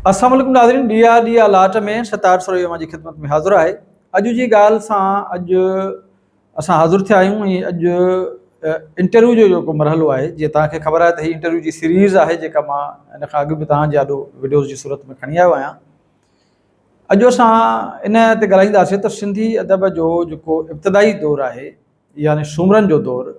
السلام عليڪم ناظرين ڊي آر ڊي آر لاٽ ۾ ستار سروي اوهان جي خدمت ۾ حاضر آهي اڄ جي ڳالهه سان اڄ اسان حاضر ٿيا آهيون ۽ اڄ انٽرويو جو جيڪو مرحلو آهي جيئن توهان کي خبر آهي ته هي انٽرويو جي سيريز آهي جيڪا مان ان کان اڳ به توهان جي آڏو وڊيوز جي صورت ۾ کڻي آيو آهيان اڄ اسان ان تي ڳالهائينداسين ته سنڌي ادب جو جيڪو ابتدائي دور آهي يعني سومرن جو دور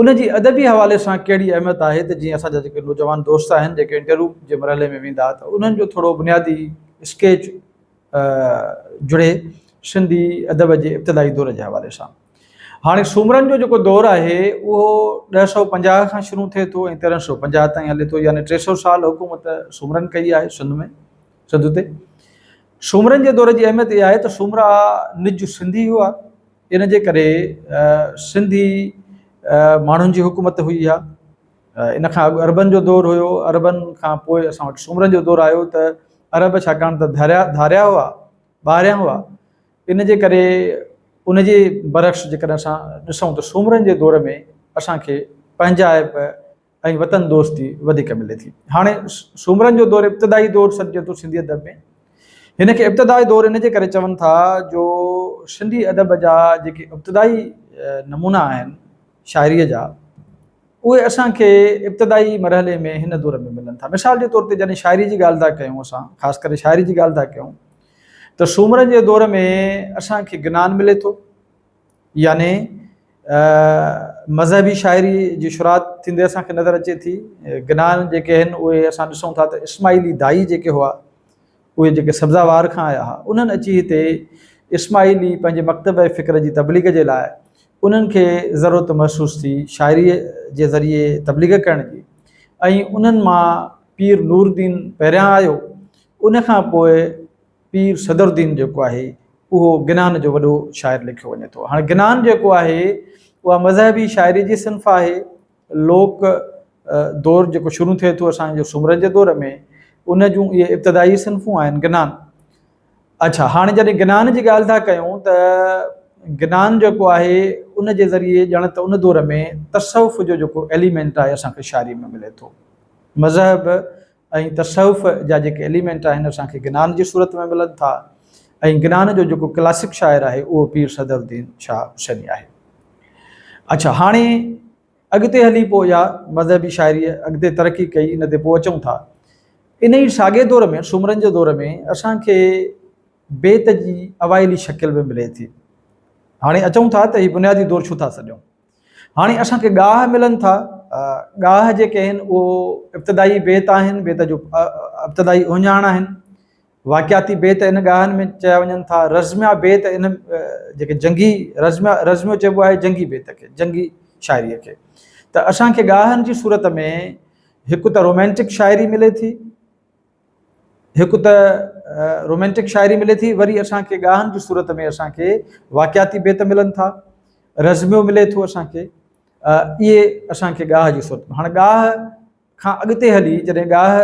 ان جي ادبي حوالي سان ڪهڙي اهميت آهي ته جيئن اسان جا جيڪي نوجوان دوست آهن جيڪي انٽرويو جي مرحلي ۾ ويندا ته انهن جو ٿورو بنيادي اسڪيچ جڙي سنڌي ادب جي ابتدائي دور جي حوالي سان. هاڻي سومرن جو جيڪو دور آهي اهو 1050 کان شروع ٿئي ٿو ۽ 1350 تائين هلي ٿو يعني 300 سال حڪومت سومرن ڪئي آهي سنڌ ۾ سنڌ تي. سومرن جي دور جي اهميت اها آهي ته سومرا نج سنڌي هئا ان جي ڪري سنڌي ماڻهن جي حڪومت هئي اها. ان کان اڳ عربن جو دور هيو، عربن کان پوء اسان وٽ سومرن جو دور آيو ته عرب ڇاڪاڻ ته ڌاريا ڌاريا هئا، ٻاهريان هئا، ان جي ڪري ان جي برعڪس جيڪڏهن اسان ڏسون ته سومرن جي دور ۾ اسان کي پنهنجائپ ۽ وطن دوستي وڌيڪ ملي ٿي. هاڻي سومرن جو دور ابتدائي دور سڏجي ٿو سنڌي ادب ۾. هن کي ابتدائي دور ان جي ڪري چون ٿا جو سنڌي ادب جا جيڪي ابتدائي نمونا آهن شاعريء جا اهي اسان کي ابتدائي مرحلي ۾ هن دور ۾ ملن ٿا. مثال جي طور تي جڏهن شاعري جي ڳالهه ٿا ڪيون اسان خاص ڪري شاعري جي ڳالهه ٿا ڪيون ته سومرن جي دور ۾ اسان کي گنان ملي ٿو. يعني مذهبي شاعري جي شروعات ٿيندي اسان کي نظر اچي ٿي. گنان جيڪي آهن اهي اسان ڏسون ٿا ته اسماعيلي داعي جيڪي هئا اهي جيڪي سبزاوار کان آيا هئا انهن اچي هتي اسماعيلي پنهنجي مڪتبه فڪر جي تبليغ جي لاء انهن کي ضرورت محسوس ٿي شاعري جي ذريعي تبليغ ڪرڻ جي ۽ انهن مان پير نور الدين پهريان آيو ان کان پوء پير صدر الدين جيڪو آهي اهو گنان جو وڏو شاعر ليکيو وڃي ٿو. هاڻي گنان جيڪو آهي اها مذهبي شاعري جي صنف آهي. لوڪ دور جيڪو شروع ٿئي ٿو اسان جو سومرن جي دور ۾ ان جون اهي ابتدائي صنفون آهن گنان. اڇا هاڻي جڏهن گنان جي ڳالهه ٿا ڪيون ته گنان جيڪو آهي ان جي ذريعي ڄڻ ته ان دور ۾ تصوف جو جيڪو ايليمينٽ آهي اسان کي شاعري ۾ ملي ٿو. مذهب ۽ تصوف جا جيڪي ايليمينٽ آهن اسان کي گنان جي صورت ۾ ملن ٿا ۽ گنان جو جيڪو ڪلاسڪ شاعر آهي اهو پير صدر الدين شاهه حسيني آهي. اڇا هاڻي اڳتي هلي پوء اها مذهبي شاعري اڳتي ترقي ڪئي ان تي پوء اچون ٿا. ان ئي ساڳئي دور ۾ سومرن جي دور ۾ اسان کي بيت جي اوائلي شڪل به ملي ٿي. هاڻي اچون ٿا ته هي بنيادي دور ڇو ٿا سڏيون. هاڻي اسان کي ڳاهه ملن ٿا. ڳاهه جيڪي آهن اهو ابتدائي بيت آهن، بيت جو ابتدائي اهڃاڻ آهن. واقعاتي بيت ان ڳاهن ۾ چيا وڃن ٿا. رزميا بيت ان جيڪي جنگي رزميا رزميو چئبو آهي جنگي بيت کي، جنگي شاعريء کي. ته اسان کي ڳاهن جي صورت ۾ هڪ ته رومانٽڪ شاعري ملي ٿي. هڪ ته رومانٽڪ شاعري ملي ٿي وري اسان کي ڳاهن جي صورت ۾ اسان کي واقعاتي بيت ملن ٿا رزميو ملي ٿو اسان کي اهي اسان کي ڳاهه جي صورت ۾ هاڻي ڳاهه کان اڳتي هلي جڏهن ڳاهه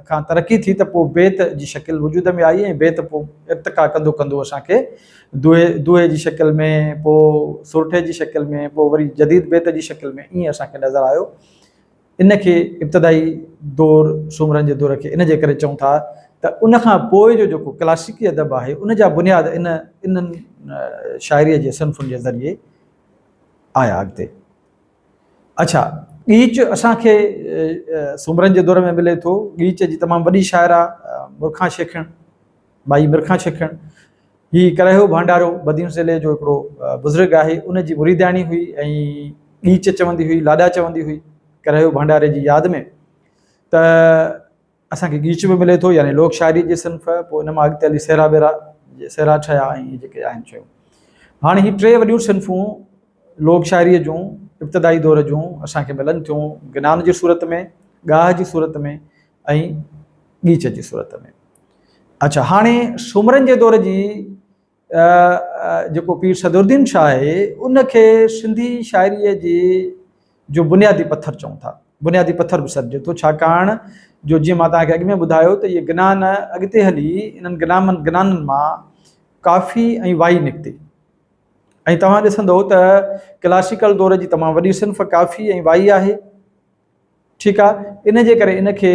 کان ترقي ٿي ته پوء بيت جي شڪل وجود ۾ آئي ۽ بيت پوء ارتقا ڪندو ڪندو اسان کي دوهي دوهي جي شڪل ۾ پوء سورٺي جي شڪل ۾ پوء وري جديد بيت جي شڪل ۾ ائين اسان کي نظر آيو ان کي ابتدائي دور سومرن جي دور کي ان جي ڪري چئون ٿا ته ان کان پوء جو جيڪو ڪلاسيڪي ادب آهي ان جا بنياد ان انهن شاعريء جي صنفن جي ذريعي آيا اڳتي. اڇا ڳيچ اسان کي سومرن جي دور ۾ ملي ٿو. ڳيچ جي تمام وڏي شاعره مرکان شيخڻ، ٻائي مرکان شيخڻ، هي ڪرهيو ڀانڊارو بدين ضلعي جو هڪڙو بزرگ آهي، ان جي مريدياڻي هئي ۽ ڳيچ چوندي هئي، لاڏا چوندي هئي ڪرهيو ڀانڊاري جي ياد ۾ ته اسان کي ڳيچ به ملي ٿو يعني لوڪ شاعري جي صنف، پوء ان مان اڳتي هلي سهرا ٻيرا سهرا ٺهيا ۽ اهي جيڪي آهن شيون. هاڻي هي ٽي وڏيون صنفون لوڪ شاعريء جون ابتدائي دور جون اسان کي ملن ٿيون گنان جي صورت ۾، ڳاهه جي صورت ۾ ۽ ڳيچ جي صورت ۾. اڇا هاڻي سومرن جي دور جي جيڪو پير صدرالدين شاهه آهي ان کي سنڌي شاعريء جي جو بنيادي پٿر چئون ٿا بنيادي پٿر به سڏجي ٿو ڇاڪاڻ جو جيئن مان توهان کي اڳ ۾ ٻڌايو ته اهي گنان اڳتي هلي انهن گنامن گنانن مان ڪافي ۽ وائي نڪتي ۽ توهان ڏسندو ته ڪلاسيڪل دور جي تمام وڏي صنف ڪافي ۽ وائي آهي. ٺيڪ آ، ان جي ڪري ان کي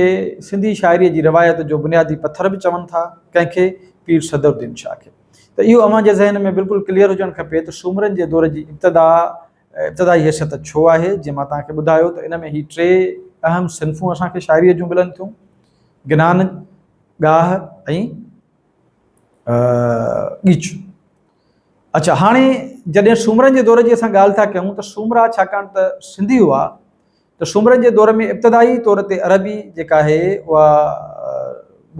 سنڌي شاعريء جي روايت جو بنيادي پٿر به چون ٿا. ڪنهن کي؟ پير صدرالدين شاهه کي. ته اهو اوهان جي ذهن ۾ بلڪل ڪليئر هجڻ کپي ته سومرن جي دور جي ابتدا ابتدائي حيثيت ڇو آهي، جيئن مان توهان کي ٻڌايو ته ان ۾ هي ٽي اهم صنفون اسان کي شاعريء جون ملن ٿيون، گنان، ڳاهه ۽ ڳيچ. اڇا هاڻي جڏهن سومرن جي دور جي اسان ڳالهه ٿا ڪيون ته سومرا ڇاڪاڻ ته سنڌي هئا ته سومرن جي دور ۾ ابتدائي طور تي عربي جيڪا آهي اها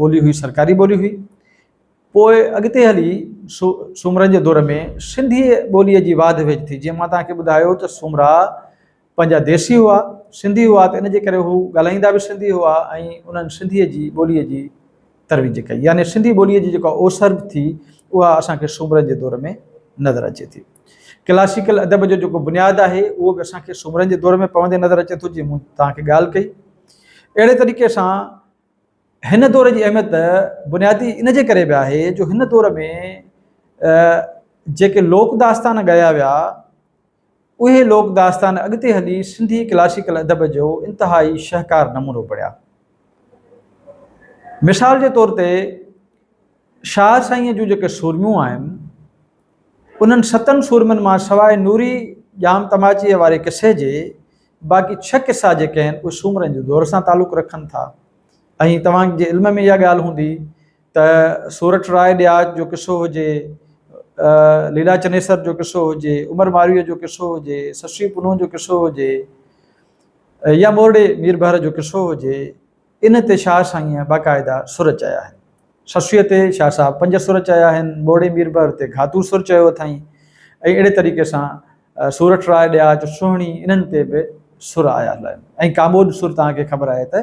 ٻولي هئي سرڪاري ٻولي هئي پوء اڳتي هلي سومرن جي دور ۾ سنڌي ٻوليء جي واڌ ويجهه ٿي جيئن مان توهان کي ٻڌايو ته سومرا پنهنجا ديسي هئا، سنڌي هئا ته ان جي ڪري هو ڳالهائيندا به سنڌي هئا ۽ انهن سنڌيء جي ٻوليء جي ترويج ڪئي. يعني سنڌي ٻوليء جي جيڪا اوسر ٿي اها اسان کي سومرن جي دور ۾ نظر اچي ٿي. ڪلاسيڪل ادب جو جيڪو بنياد آهي اهو به اسان کي سومرن جي دور ۾ پوندي نظر اچي ٿو جيئن مون توهان کي ڳالهه ڪئي. اهڙي طريقي سان هن دور جي اهميت بنيادي ان جي ڪري به آهي جو هن دور ۾ جيڪي لوڪ داستان ڳايا ويا اهي لوڪ داستان اڳتي هلي سنڌي ڪلاسيڪل ادب جو انتهائي شهڪار نمونو بڻيا. مثال جي طور تي شاهه سائينء جون جيڪي سورميون آهن، انهن ستن سورمين مان سواء نوري ڄام تماچيء واري قصي جي باقي ڇهه قصا جيڪي آهن اهي سومرن جي دور سان تعلق رکن ٿا ۽ توهان جي علم ۾ اها ڳالهه هوندي ته سورٺ راء ڏياچ جو قصو هجي، ليلا چنيسر جو قصو هجي، عمر مارويء جو قصو هجي، سسئي پنهون جو قصو هجي يا مورڙي ميربحر جو قصو هجي، ان تي شاهه سائينء باقاعده سر چيا آهن. سسئيء تي شاهه صاحب پنج سر چيا آهن، مورڙي ميربحر تي گهاتو سر چيو اٿائين ۽ اهڙي طريقي سان سورٺ راء ڏياچ، سهڻي انهن تي به سر آيا آهن ۽ ڪاموڏ سر توهان کي خبر آهي ته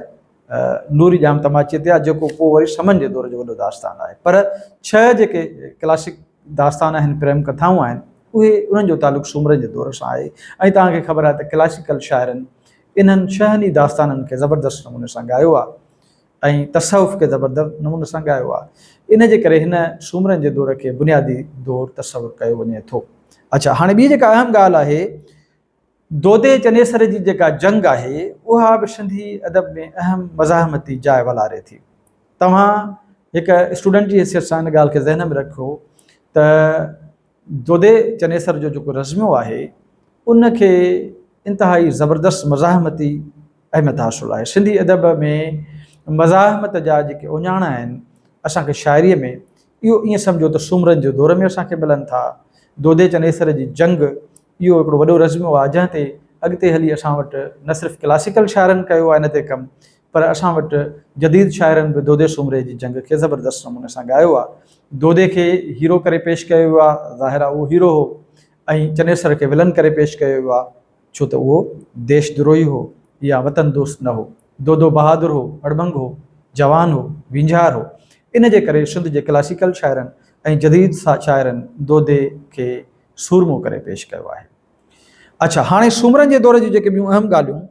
نوري ڄام تماچيء تي آهي جيڪو پوء وري سمن جي دور جو وڏو داستان آهي پر ڇهه جيڪي ڪلاسڪ داستان آهن پريم ڪٿائون آهن اهي انهن جو تعلق سومرن جي دور سان آهي ۽ توهان کي خبر آهي ته ڪلاسيڪل شاعرن انهن ڇهن ئي داستانن کي زبردست نموني سان ڳايو آهي ۽ تصوف کي زبردست نموني سان ڳايو آهي ان جي ڪري هن سومرن جي دور کي بنيادي دور تصور ڪيو وڃي ٿو. اڇا هاڻي ٻي جيڪا اهم ڳالهه آهي دودي چنيسر جي جيڪا جنگ آهي، اها به سنڌي ادب ۾ اهم مزاحمتي جاء والاري ٿي. توهان هڪ اسٽوڊنٽ جي حيثيت سان ان ڳالهه کي ذهن ۾ رکو ته دودي چنيسر جو جيڪو رزميو آهي، ان کي انتهائي زبردست مزاحمتي اهميت حاصل آهي. سنڌي ادب ۾ مزاحمت جا جيڪي اهڃاڻ آهن، اسان کي شاعريء ۾ اهو ائين سمجهو ته سومرن جي دور ۾ اسان کي ملن ٿا. دودي چنيسر جي جنگ اهو هڪڙو وڏو رزميو آهي، جنهن تي اڳتي هلي اسان وٽ نه صرف ڪلاسيڪل شاعرن ڪيو آهي ان تي ڪم، پر اسان وٽ جديد شاعرن به دودي سومري جي جنگ کي زبردست نموني سان ڳايو آهي. دودي کي هيرو ڪري پيش ڪيو ويو آهي، ظاهر آهي اهو هيرو هو ۽ چنيسر کي ولن ڪري پيش ڪيو ويو آهي، ڇو ته اهو ديش دروهي هو يا وطن دوست نه هو. دودو بهادر هو، اڙٻنگ هو، جوان هو، وينجهار هو. ان جي ڪري سنڌ جي ڪلاسيڪل شاعرن ۽ جديد شاعرن دودي کي سورمو ڪري پيش ڪيو آهي. اڇا هاڻي سومرن جي دور جون جيڪي ٻيون اهم ڳالهيون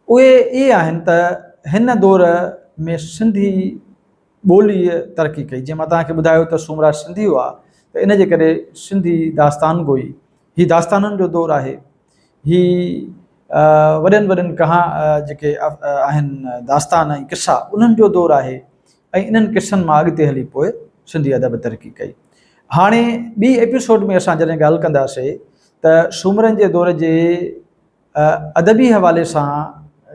اهي اهي آهن ته هن دور ۾ سنڌي ٻوليء ترقي ڪئي جيئن مان توهان کي ٻڌايو ته سومرا سنڌي هئا ته ان جي ڪري سنڌي داستان گوئي هي داستانن جو دور آهي هي وڏن وڏن ڪها جيڪي آهن داستان ۽ قصا انهن جو دور آهي ۽ انهن قصن مان اڳتي هلي پوء سنڌي ادب ترقي ڪئي. هاڻي ٻي ايپيسوڊ ۾ اسان جڏهن ڳالهه ڪنداسي ته سومرن جي دور جي ادبي حوالي سان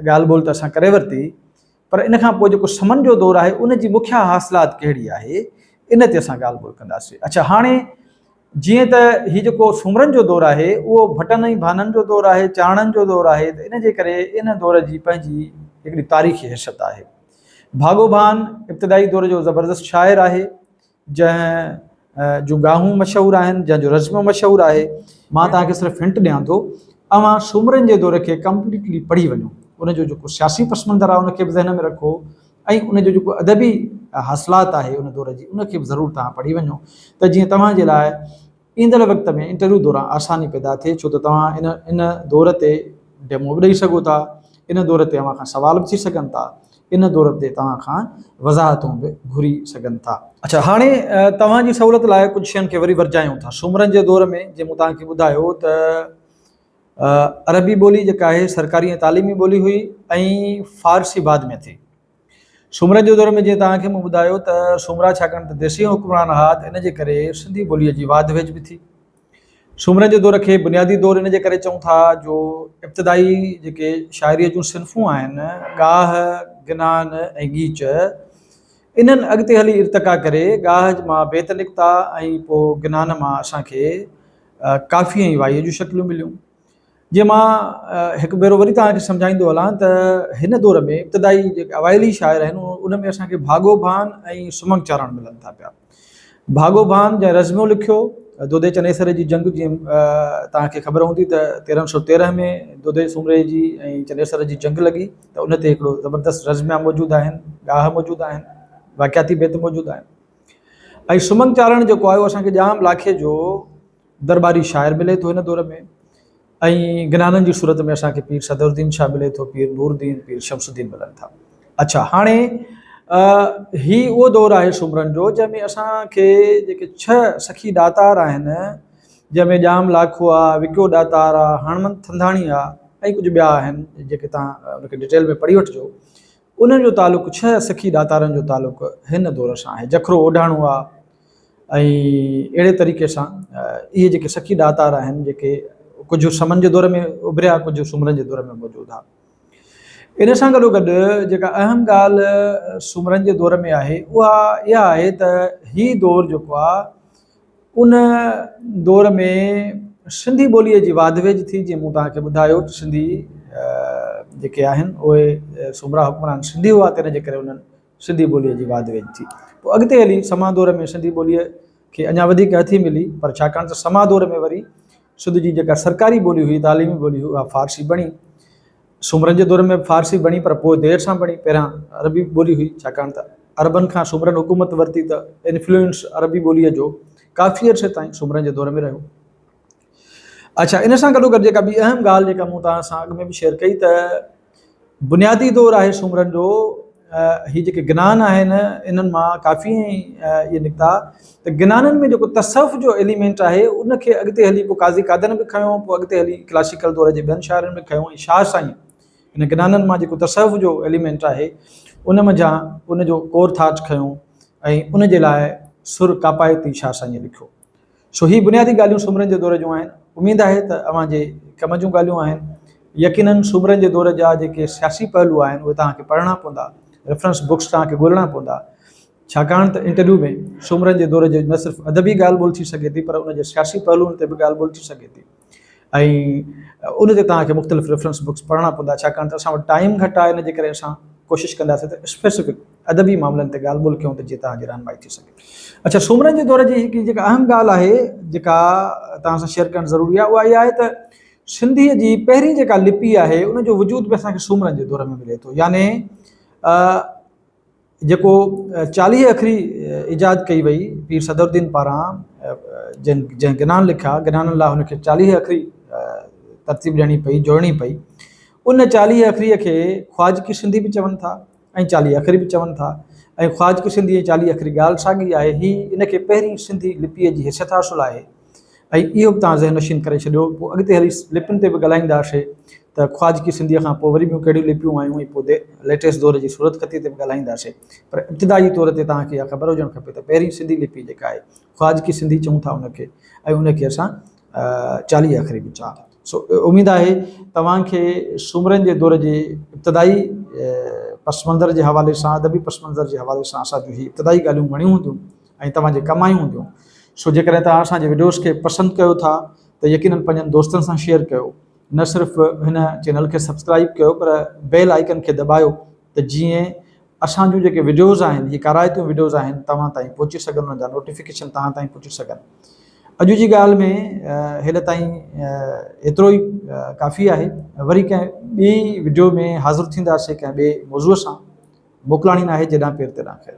ڳالهه ٻولهه ته اسان ڪري ورتي پر ان کان پوء جيڪو سمن جو دور آهي ان جي مکيه حاصلات ڪهڙي آهي ان تي اسان ڳالهه ٻولهه ڪنداسي. اڇا هاڻي جيئن ته هي جيڪو سومرن جو دور آهي اهو ڀٽن ۽ ڀانن جو دور آهي، چارڻن جو دور آهي ته ان جي ڪري ان دور جي پنهنجي هڪڙي تاريخي حيثيت آهي. ڀاڳو ڀان ابتدائي دور جو زبردست شاعر آهي، جنهن جون ڳاهون مشهور آهن، جنهن جو رزميو مشهور آهي. مان توهان کي صرف هنٽ ڏيان ٿو، اوهان سومرن جي دور کي ڪمپليٽلي پڙهي وڃو، ان جو جيڪو سياسي پس منظر آهي ان کي به ذهن ۾ رکو ۽ ان جو جيڪو ادبي حاصلات آهي ان دور جي ان کي به ضرور توهان پڙهي وڃو ته جيئن توهان جي لاء ايندڙ وقت ۾ انٽرويو دوران آساني پيدا ٿئي ڇو ته توهان ان ان دور تي ڊيمو به ڏئي سگهو ٿا، ان دور تي اوهان کان سوال به ٿي سگهن ٿا، ان دور تي توهان کان وضاحتون به گهري سگهن ٿا. اڇا هاڻي توهان جي سهولت لاء ڪجهه شين کي وري ورجايون ٿا. سومرن جي دور ۾ جيئن مون توهان کي ٻڌايو ته. عربي ٻولي جيڪا آهي سرڪاري ۽ تعليمي ٻولي هئي ۽ فارسي بعد ۾ ٿي. سومرن جي دور ۾ جيئن توهان کي مون ٻڌايو ته سومرا ڇاڪاڻ ته ديسي حڪمران هئا ته ان جي ڪري سنڌي ٻوليء جي واڌ ويجهه به ٿي. سومرن جي دور کي بنيادي دور ان جي ڪري چئون ٿا جو ابتدائي جيڪي شاعريء جون صنفون آهن، ڳاهه، گنان ۽ ڳيچ، انهن اڳتي هلي ارتقا ڪري ڳاهه مان بيت نڪتا ۽ پوء گنان مان اسان کي ڪافي ۽ وائيء جون شڪليون مليون. جيئن مان هڪ ڀيرو وري توهان کي سمجهائيندو هلان ته هن دور ۾ ابتدائي جيڪي اوائلي شاعر آهن ان ۾ اسان کي ڀاڳو ڀان ۽ سمنگ چارڻ ملن ٿا پيا. ڀاڳو ڀان جنهن رزميو لکيو دودي چنيسر جي جنگ جيئن توهان کي خبر هوندي ته 1313 ۾ دودي سومري جي ۽ چنيسر جي جنگ لڳي ته ان تي هڪڙو زبردست رزميا موجود آهن، ڳاهه موجود آهن، واقعاتي بيت موجود آهن. ۽ سمنگ چارڻ جيڪو آهي اهو اسان کي ڄام لاکي جو درٻاري شاعر ملي ٿو هن دور ۾ ۽ گنانن جي صورت ۾ اسان کي پير صدر الدين شاهه ملي ٿو پير نور الدين پير شمس الدين ملن ٿا اڇا هاڻي هي اهو دور آهي سومرن جو جنهن ۾ اسان کي جيڪي ڇهه سخي ڏاتار آهن جنهن ۾ ڄام لاکو آ وڪيو ڏاتار آ هڻمند ٿنڌاڻي آ ۽ ڪجهه ٻيا آهن جيڪي تان ان کي ڊيٽيل ۾ پڙهي وٺجو انهن جو تعلق ڇهه سکي ڏاتارن جو تعلق هن دور سان آهي. جکرو اوڍاڻو آ ۽ اهڙي طريقي سان اهي جيڪي سکي ڏاتار آهن جيڪي ڪجهه سمن جي دور ۾ اڀريا ڪجهه سومرن جي دور ۾ موجود آ. ان سان گڏو گڏ جيڪا اهم ڳالهه سومرن جي دور ۾ آهي اها اها آهي ته هي دور جيڪو آ ان دور ۾ سنڌي ٻوليء جي واڌ ويجهه ٿي، جيئن مون توهان کي ٻڌايو ته سنڌي جيڪي آهن اهي سومرا حڪمران سنڌي هئا، تنهن جي ڪري انهن سنڌي ٻوليء جي واڌ ويجهه ٿي. پوء اڳتي هلي سما دور ۾ سنڌي ٻوليء کي اڃا وڌيڪ هٿي ملي، پر ڇاڪاڻ ته سما دور ۾ وري سنڌ جي جيڪا سرڪاري ٻولي هئي، تعليمي ٻولي هئي، اها فارسي بڻي. سومرن جي دور ۾ به فارسي بڻي پر پوء دير سان بڻي، پهريان عربي ٻولي هئي، ڇاڪاڻ ته عربن کان سومرن حڪومت ورتي ته انفلوئنس عربي ٻوليء جو ڪافي عرصي تائين سومرن جي دور ۾ رهيو. اڇا ان سان گڏوگڏ جيڪا ٻي اهم ڳالهه جيڪا مون توهان سان اڳ ۾ به شيئر ڪئي ته بنيادي دور آهي سومرن جو هي جيڪي گنان آهن انهن مان ڪافي اهي نڪتا ته گنانن ۾ جيڪو تصوف جو ايليمينٽ آهي ان کي اڳتي هلي پوء قاضي قادن به کنيو پوء اڳتي هلي ڪلاسيڪل دور جي ٻين شاعرن به کنيو ۽ شاهه سائين ان گنانن مان جيڪو تصوف جو ايليمينٽ آهي ان منجهان ان جو ڪور ٿاٽ کنيو ۽ ان جي لاء سر ڪاپائتي شاهه سائين لکيو. سو هي بنيادي ڳالهيون سومرن جي دور جون آهن. اميد آهي ته اوهان جي ڪم جون ڳالهيون آهن. يقينن سومرن جي دور جا جيڪي سياسي پهلو آهن اهي توهان کي پڙهڻا پوندا، ريفرنس بڪس توهان کي ڳولڻا پوندا. ڇاڪاڻ ته انٽرويو ۾ سومرن جي دور جي نه صرف ادبي ڳالهه ٻولهه ٿي سگهي ٿي پر ان جي سياسي پهلوئن تي به ڳالهه ٻولهه ٿي سگهي ٿي ۽ ان تي توهان کي مختلف ريفرنس بڪس پڙهڻا پوندا ڇاڪاڻ ته اسان وٽ ٽائيم گهٽ آهي ان جي ڪري اسان ڪوشش ڪنداسين ته اسپيسفڪ ادبي معاملن تي ڳالهه ٻولهه ڪيون ته جيئن توهان جي رهنمائي ٿي سگهي. اڇا سومرن جي دور جي هڪ جيڪا اهم ڳالهه آهي جيڪا توهان سان شيئر ڪرڻ ضروري آهي اها اها آهي ته سنڌيء جي پهرين جيڪا لپي آهي ان جو وجود به اسان کي سومرن جي دور ۾ ملي ٿو يعني جيڪو 40 اکري ايجاد ڪئي وئي پير صدر الدين پاران جن جنهن گنان لکيا گنانن لاء هن کي 40 اکري ترتيب ڏيڻي پئي جوڙڻي پئي ان 40 اکري کي خواجڪي سنڌي به چون ٿا ۽ 40 اکري به چون ٿا ۽ خواجڪي سنڌي ۽ 40 اکري ڳالهه ساڳي آهي. هي ان کي پهرين سنڌي لپيء جي حيثيت حاصل آهي ۽ اهو به توهان ذهن نشين ڪري ڇڏيو. پوء اڳتي هلي لپين تي به ڳالهائينداسي ته خواجڪي سنڌيء کان پوء وري ٻيون ڪهڙيون لپيون آيون ۽ پوء ليٽيسٽ دور جي صورتخطيء تي به ڳالهائينداسي. پر ابتدائي طور تي توهان کي اها خبر هجڻ کپي ته پهرين سنڌي لپي جيڪا آهي خواجڪي سنڌي چئون ٿا ان کي ۽ ان کي اسان 40 اکري به چئون ٿا. سو اميد آهي توهان کي سومرن جي دور جي ابتدائي پس منظر جي حوالي سان ادبي پس منظر جي حوالي سان اسان جون هي ابتدائي ڳالهيون وڻيون هونديون ۽ توهان جي ڪم آيون هونديون. سو جيڪڏهن توهان اسان جي وڊيوز کي پسند ڪيو ٿا ته يقينن پنهنجن دوستن سان شيئر ڪيو. نه صرف هن چينل کي سبسڪرائيب ڪيو پر بيل آئيڪن کي دٻايو ته جيئن اسان جون جيڪي وڊيوز آهن هي ڪارائتيون وڊيوز آهن توهان تائين پهچي سگهن انهن جا نوٽيفڪيشن توهان تائين پهچي سگهن. اڄ جي ڳالهه ۾ هيل تائين ايترو ئي ڪافي آهي وري ڪنهن ٻي وڊيو ۾ حاضر ٿينداسين ڪنهن ٻئي موضوع سان موڪلاڻي ناهي جيڏانهن پير تيڏانهن خير.